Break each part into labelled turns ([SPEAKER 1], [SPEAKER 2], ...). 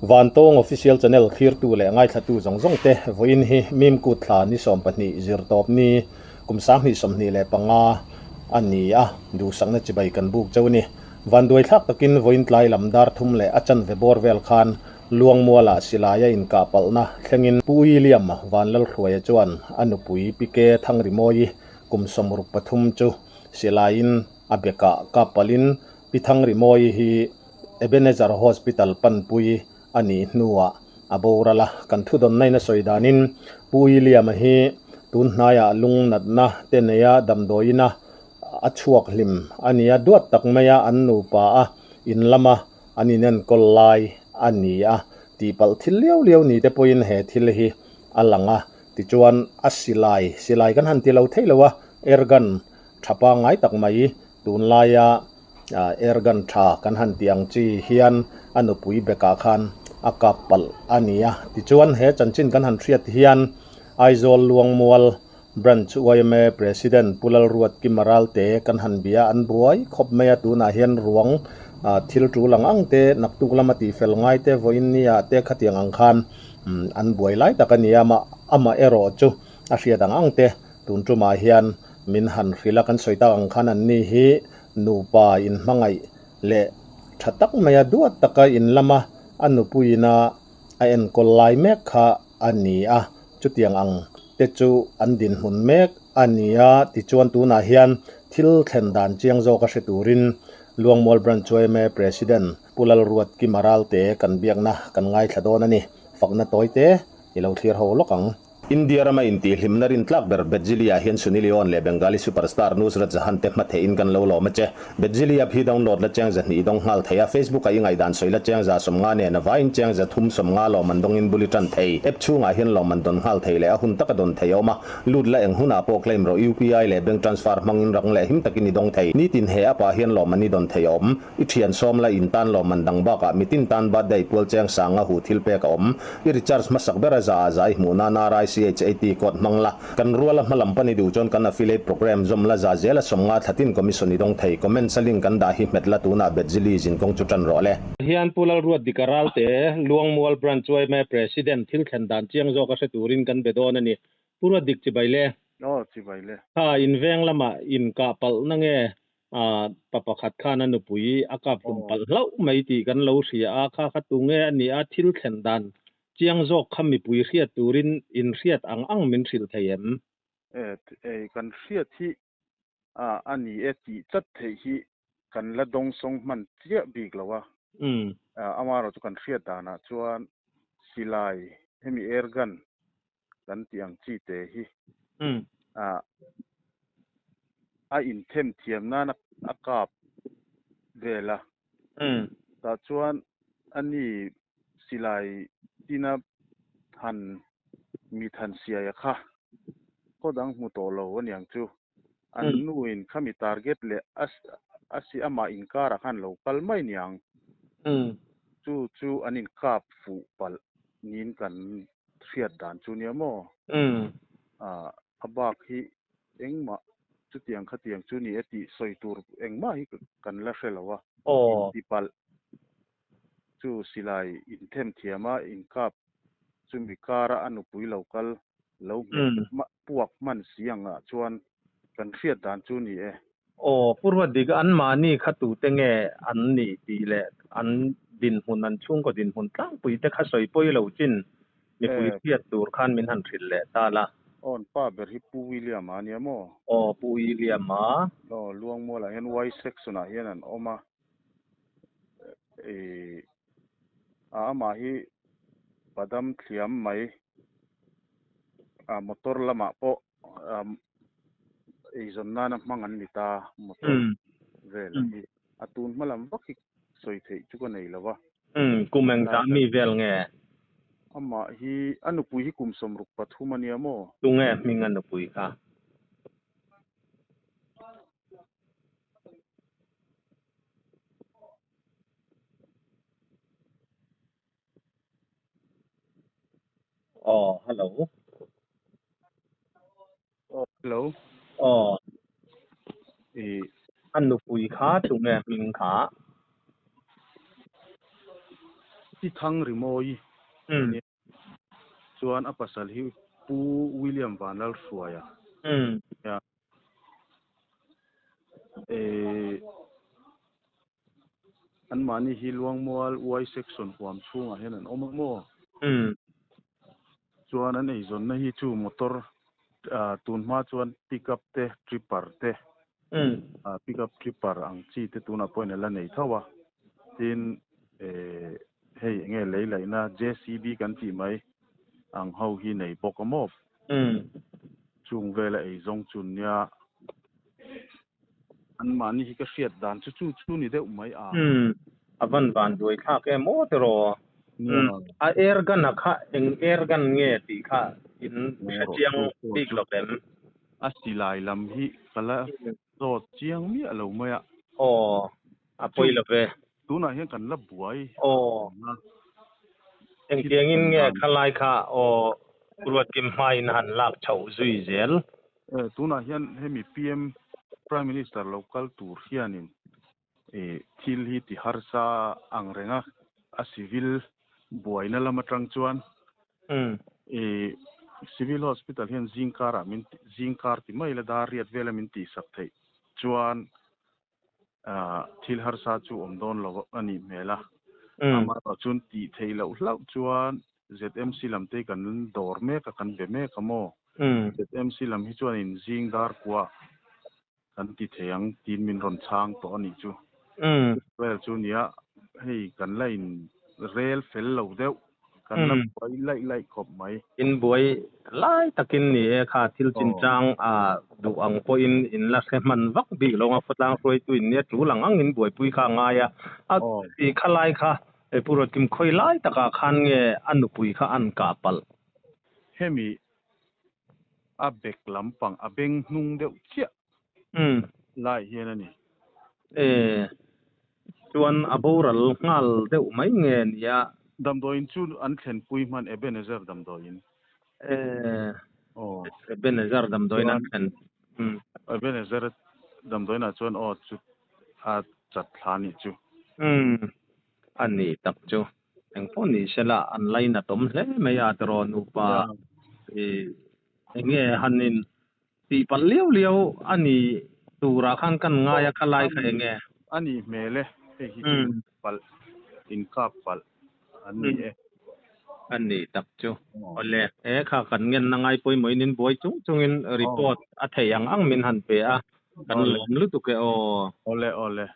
[SPEAKER 1] Vantawng Official Channel thlirtu leh ngaithlatu zawng zawng te vawiin hi Mimkut thla ni 12 zirtawp ni kum 2025 a ni a, duhsakna chibai kan buk cheu a ni. Vanduai thlak takin vawiin tlai lam dar thum leh a chanve bawr vel khan Luangmualah silaia inkah palhna thlengin Pu William Vanlalhruaia chuan a nupui Pi Ke Thangrimawi kum 63 chu silaiin a bekah kap palhin Pi Thangrimawi hi Ebenezer Hospital panpui a nih hnuah a boral a. Kan thudawnnain a sawi danin Pu William-a hi tun hnaiah lung natna te neia damdawiina a chhuak hlim a ni a, duat tak maia an nupa a in lama an inenkawl lai a ni a, tihpalh thil liau liau ni te pawhin he thil hi a lang a. Tichuan a silai, silai kan han ti lo thei lo a, airgun tha pangngai tak mai tunlaia airgun tha kan han tih ang chi hian a nupui bekah khan a kap palh a ni a. Tichuan he chanchin kan han hriat hian Aizawl Luangmual Branch yma President Pu Lalruat Kima Ralte kan han bia an buai khawp mai a, tunah hian ruang thil tul ang ang te naktuk lama tihfel ngai te vawiin nia te khatiang ang khan an buai lai tak a ni a, amah erawh chu a hriat ang ang te tun tumah hian min han hrilh a, kan sawi tak ang khan anni hi nupa inhmangaih leh tha tak maia duat taka in lama a nupuiina a enkawl lai mek kha a ni a, chutiang ang te chu an dinhmun mek a ni a, tichuan tunah hian thil thlen dan chiang zawk a hre turin Luangmual Branch yma President Pu Lalruat Kima Ralte kan biakna kan ngaithla dawn a ni, fakna tawi te i lo thlir ho lawk ang. India rama intihhlimna rintlak ber Bejili-ah hian Sunny Leone leh Bengali superstar Nusrat Jahan te hma theihin kan lo lawm a che. Bejili app hi download la cheng 200 i dawng nghal thei a, Facebook-ah i ngaihdan sawi la cheng 150 nen a vaiin cheng 350 lawm an dawngin bul i tan thei. App chhungah hian lawm an dawn nghal thei leh a hun taka dawn thei a awm a, lut la eng hunah pawh claim rawh UPI leh bank transfer hmangin rang leh him takin i dawng thei. Nitin he app-ah hian lawm an i dawn thei a awm. I thian sawm la in tan lawmman dang bakah mitin tan birthday pual cheng sanga hu thil pek a awm. I recharge hmasak ber a za ah za i hmuh nan RICHAT code hmang la. Kan rual a hmalam pan i duh chuan kan affiliate program zawm la za zel a 50 thlatin commission i dawng thei. Comments a link kan dah hi hmet la tunah Bethzili zinkawng chu tan rawh le. Hian Pu Lalruat Dika Ralte, Luangmual Branch yma President thil thlen dan chiang zawk a hre turin kan be dawn a ni. Pu Ruat Dik chibai le.
[SPEAKER 2] Aw chibai le.
[SPEAKER 1] Kha inveng lamah inkah palhna nge A pa pakhat khan a nupui a kap hlum palh hlauh mai tih kan lo hria a, kha kha tu nge a nih a, thil thlen dan chiang zawk kha mipui hriat turin in hriat ang ang min hrilh thei em?
[SPEAKER 2] E, ei kan hriat hi a a ni e tih tlat theih hi kan la dawngsawng hman chiah bik lo a. Amaherawhchu kan hriat danah chuan silai hemi air gun kan tih ang chi te hi a inthem thiam nan a kap vel a. Tah chuan ani silai tina han mit han siai a kha khaw dang hmu tawh lo aniang chu. An nuin khami target leh a si amah inkarah khan lo kal mai niang. Chu chu an inkap fuh palh niin kan hriat dan chu nia maw? A bak hi engmah chutiang khatiang chu ni e tih sawi tur engmah hi kan la hre lo a, inti palh chu silai inthem thiam a inkap chumi kara a nupui lo kal lo hmet puak hman si angah chuan kan hriat dan chu ni e.
[SPEAKER 1] Aw, Pu Ruatdik, anmahni kha tute nge an nih tih leh an dinhmun, an chhungkaw dinhmun tlangpui te kha sawi pawi lo chin mipui hriat tur khan min han hrilh leh ta la.
[SPEAKER 2] Aw, an pa ber hi Pu William-a a nia maw?
[SPEAKER 1] Aw, Pu William-a.
[SPEAKER 2] Aw, Luangmualah hian Y section-ah hian an awm a. Ih, a amah hi Padam thliam mai, a motor lamah pawh eizawn nana hmang an ni ta motor vel hi a tun hma lam vak hi sawi theih chu ka nei lo va.
[SPEAKER 1] Kum engzah mi vel nge?
[SPEAKER 2] Amah hi a nupui hi kum 63 a nia maw?
[SPEAKER 1] Tunge hming a nupui kha? Aw, hello.
[SPEAKER 2] Aw, hello.
[SPEAKER 1] Aw. A nupui kha tunge hming kha?
[SPEAKER 2] Pi Thangrimawi a nia. Chuan a pasal hi Pu William Vanlalhruaia a nia. Anmahni hi Luangmual Y section huam chhungah hian an awm a maw? Chuan an eizawnna hi chu motor tun hma chuan pick up te, tripper te, pick up tripper ang chi te tunah pawhin a la nei tho a. Tin, hei enge lei laihna JCB kan tih mai ang ho hi nei bawk a maw? Chung vela eizawng chu nia Anmahni hi ka hriat dan chu chu chu ni deuh mai a.
[SPEAKER 1] Umm, a van van duai thlak em aw tiraw? Umm, a air gun a kha eng air gun nge tih kha in hre chiang bik lo em?
[SPEAKER 2] A silai lam hi ka la zawt chiang miah lo mai a.
[SPEAKER 1] Aw, a pawi lo ve.
[SPEAKER 2] Tunah hian kan la buai.
[SPEAKER 1] Aw, engtiangin nge khalai kha aw Ruatkim hmain han lak chhoh zui zel?
[SPEAKER 2] Tunah hian hemi PM Prime Minister lo kal tur hianin thil hi ti harsa ang reng a, a civil buaina lam atang chuan Civil Hospital hian zingkarah min zingkar ti mai la dar riat vela min tihsak theih chuan thil harsa chu awm dawn lo a nih hmel a. Amaherawh chuan tih theih loh hlauh chuan ZMC lam te kan dawr mek a, kan be mek a maw? ZMC lam hi chuanin zing dar kua kan ti thei ang tiin min rawn chhang tawh a nih chu. Vel chu nia, hei kan la in rel fel lo deuh. Kan la buai laih laih khawp mai.
[SPEAKER 1] In buai lai takin ni e kha thil chinchang a duh ang pawhin in la hre hman vak bik lo a, khawtlang hruaitu in nia tul ang ang in buaipui kha a ngai a, a ti kha lai kha Pu Ruatkim khawi lai takah khan nge a nupui kha an kah palh?
[SPEAKER 2] Hemi a bek lampang a beng hnung deuh chiah lai hian a ni.
[SPEAKER 1] E, chuan a boral nghal deuh mai nge nia?
[SPEAKER 2] Damdawiin chu an thlenpui hman Ebenezer damdawiin.
[SPEAKER 1] E, Ebenezer damdawiin an thlen.
[SPEAKER 2] Ebenezer damdawiinah chuan aw chu a chat thla nih chu.
[SPEAKER 1] Umm, a ni tak chu. Engpawh ni sela an lainatawm hle mai a tiraw nupa i enge hanin Tih palh liau liau a ni turah khan kan ngai a, khalai kha eng nge?
[SPEAKER 2] A nih hmel e, hei hi chu palh, inkap palh an ni e.
[SPEAKER 1] A ni tak chu. Awle, he kha kan ngenna ngai pawimawhin in buai chung chungin report a theih ang ang min han pe a, kan lawm lutuk e aw.
[SPEAKER 2] Awle, awle.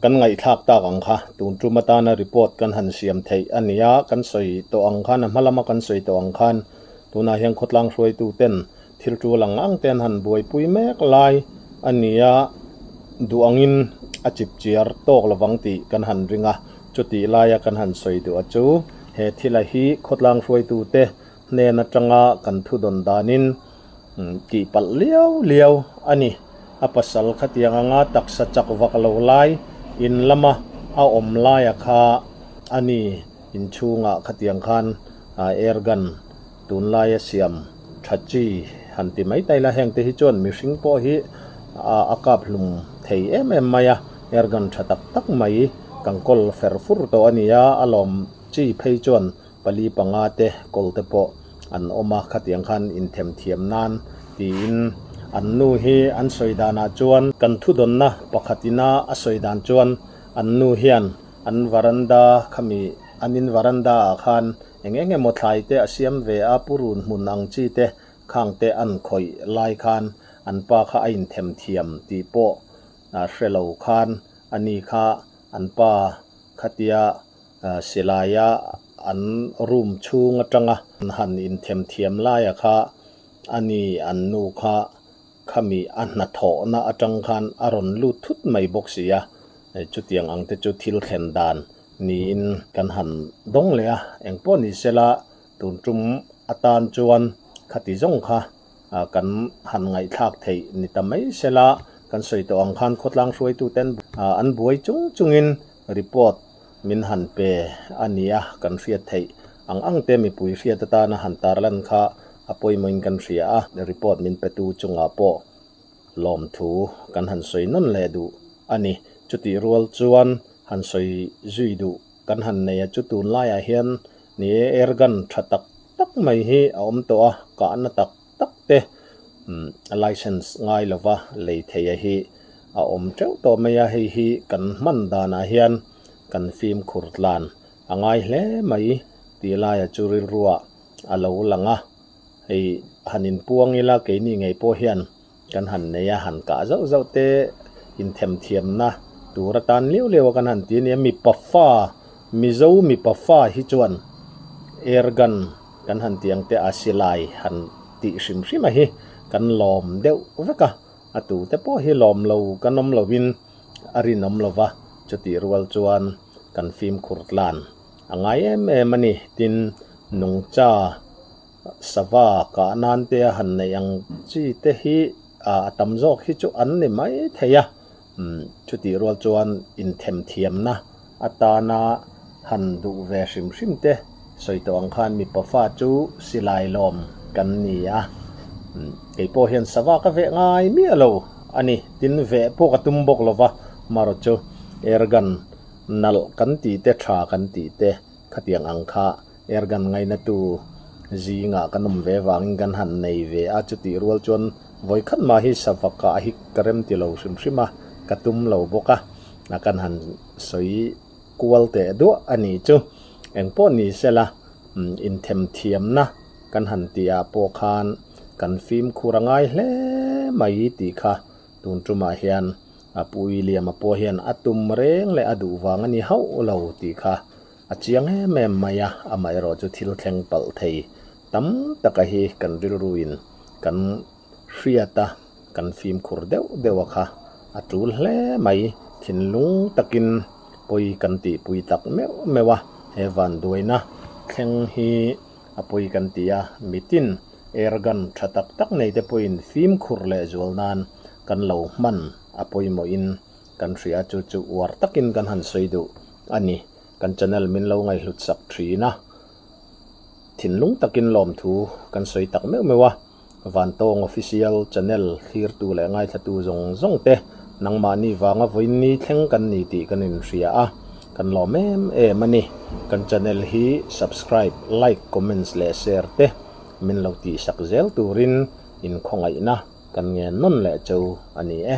[SPEAKER 1] Kan ngaihthlak tak ang kha, tun tum atana report kan han siam theih a ni a, kan sawi tawh ang khan, a hma lama kan sawi tawh ang khan tunah hian khawtlang hruaitu ten thil tul ang ang te an han buaipui mek lai a ni a, duh angin a chip chiar tawk lovang tih kan han ring a, chutih laia kan han sawi duh a chu he thila hi khawtlang hruaitu te hnen atanga kan thudawn danin Tih palh liau liau a ni. A pasal khatiang anga taksa chak vak lo lai in lama a awm laia kha a ni. Inchhungah khatiang khan air gun tunlaia siam tha chi han ti mai ta ila heng te hi chuan mihring pawh hi a kap hlum thei em em mai a, air gun tha tak tak mai kan kawl fer fur tawh a ni a, a lawm chi phei chuan pali panga te kawl te pawh an awm a, khatiang khan inthem thiam nan tiin an nu hi an sawi danah chuan kan thudawnna pakhatina a sawi dan chuan an nu hian an varanda khami an in varanda ah khan eng eng emaw thlai te a siam ve a, purun hmun ang chi te khang te an khawih lai khan an pa kha a inthem thiam tih pawh hre lo khan ani kha an pa khatia Silaia an room chhung atanga an han inthem thiam laia kha a ni an nu kha khami a hnathawhna atang khan a rawn lut thut mai bawk si a, chutiang ang te chu thil thlen dan niin kan han dawng leh a, engpawh ni sela tun tum atan chuan khati zawng kha kan han ngaihthlak theih ni ta mai sela kan sawi tawh ang khan khawtlang hruaituten an buai chung chungin Report min han pe a nia kan hriat theih ang ang te mipui hriat atana han tarlan kha a pawimawhin kan hria a, report min petu chungah pawh lawmthu kan han sawi nawn leh duh a ni. Chutih rual chuan han sawi zui duh kan han nei a chu tunlaiah hian ni e air gun tha tak tak mai hi a awm tawh a, kahna tak tak te license ngai lova lei theia hi a awm teuh tawh mai a, hei hi kan hman danah hian kan fimkhur tlan a ngai hle mai tih laia chu rilruah a lo lang a, hei han inpuang ila keini ngei pawh hian kan han nei a, han kah zauh zauh te inthemthiamna tur atan liau liau a kan han ti a nia, mipa fa Mizo mipa fa hi chuan air gun kan han tih ang te a silai han tih hrim hrim a hi kan lawm deuh vek a, a tute pawh hi lawm lo kan awm lovin a rinawm lo va, chutih rual chuan kan fimkhur tlan a ngai em em a ni. Tin, nungcha sava kah nan te a han neih ang chi te hi a tam zawk hi chu an ni mai thei a, chutih rual chuan inthemthiamna atana han duh ve hrim hrim te sawi tawh ang khan mipa fa chu silai lawm kan ni a, keipawh hian sava ka veh ngai miah lo a ni, tin veh pawh ka tum bawk lo va, marawh chu air gun nalh kan tih te tha kan tih te khatiang ang kha air gun ngaina tu zingah kan awm ve vangin kan han nei ve a, chutih rual chuan vawikhat mah hi sava kah hi ka rem ti lo hrim hrim a, ka tum lo bawk a, a kan han sawi kual teh duah a nih chu. Engpawh ni sela inthemthiamna kan han tih ah pawh khan kan fimkhur a ngai hle mai tih kha tun tumah hian a Pu William-a pawh hian a tum reng leh a duh vang a ni hauh lo tih kha a chiang em em mai a, amaherawh chu thil thleng palh thei tam taka hi kan rilruin kan hriat a, kan fimkhur deuh deuh a kha a tul hle mai. Thinlung takin pawi kan tihpui tak meuh meuh a, he vanduaina thleng hi a pawi kan ti a, mitin air gun tha tak tak nei te pawhin fimkhur leh zual nan kan lo hman a pawimawhin kan hria chu chu uar takin kan han sawi duh a ni. Kan channel min lo ngaihhlut sak thin a, thinlung takin lawmthu kan sawi tak meuh meuh a. Vantawng Official Channel thlirtu leh ngaithlatu zawng zawng te nangmahni vanga vawiinni thleng kan ni tih kan inhria a, kan lawm em em a ni. Kan channel hi subscribe, like, comments leh share te min lo tihsak zel turin inkhawngaihna kan ngen nawn leh cheu a ni e.